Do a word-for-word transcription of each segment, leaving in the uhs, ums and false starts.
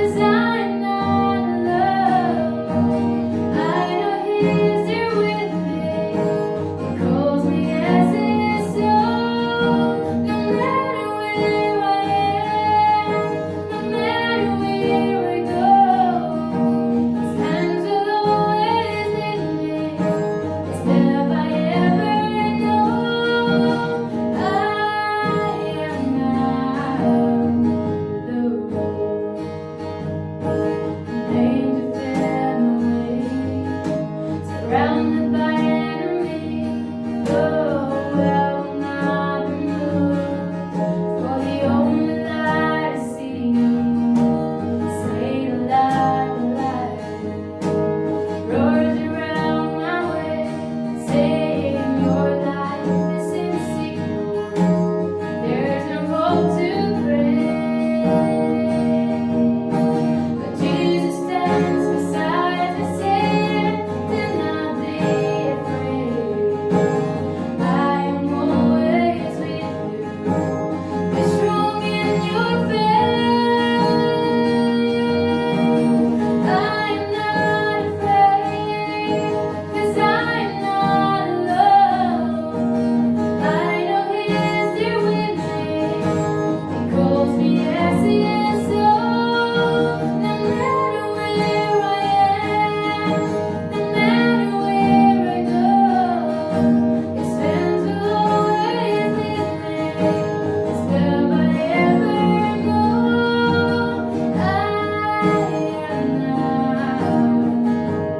'Cause I'm not alone. I know He's there with me. He calls me as His own. No matter where I am, no matter where I go, His hands will always lead me. Is there I ever know I am not alone? Danger far away, surrounded by enemy. Oh, I will not be moved, for the only light I see, say the light of life. Roars around my way, saying, "Your life is in signal. There's no hope to break." But Jesus stands beside me, saying, "Do not be afraid. I am always with you." Be strong in your faith. I'm not afraid, 'cause I'm not alone. I know He's there with me. He calls me as His own. No matter where I am, no matter where I go, His hands will always lead me. Is there I ever know I am not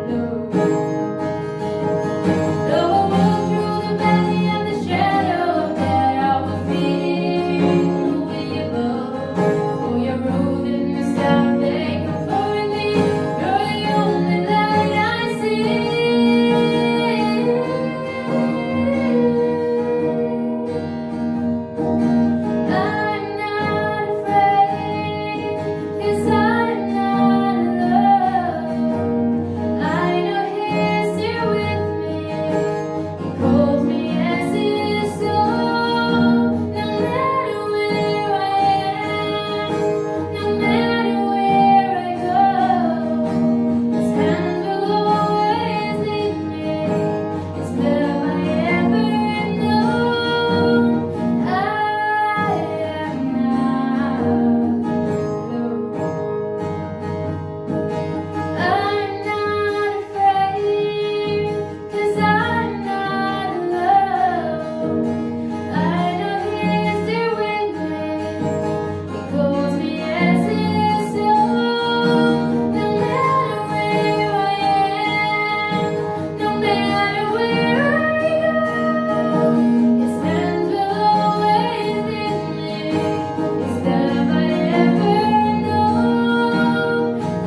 alone? Though I walk through the valley of the shadow of death, I will fear no evil. For your rod and your staff, they comfort me. You're the only light I see. I'm not afraid, 'cause I'm not alone. I know He's here with me. He calls me as His own. No matter where I am, no matter where I go, His hand will always lead me. Is there I ever know I am not alone? I'm not afraid, 'cause I'm not alone. I know He's there with me. He calls me as His own. No matter where I am, no matter where I go, His hands will always lead me. Is there I ever know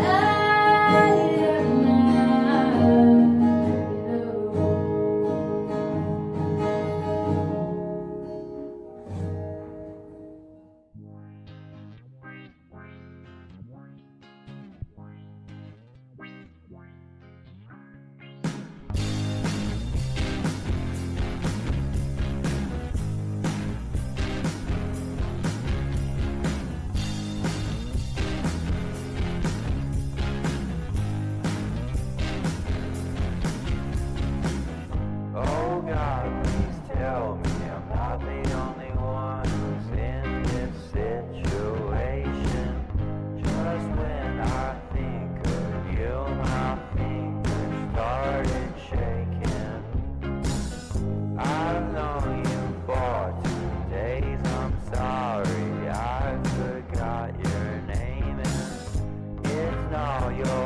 I am not alone? Oh God, please tell me I'm not the only one who's in this situation. Just when I think of you, my fingers started shaking. I've known you for two days, I'm sorry I forgot your name, and it's not your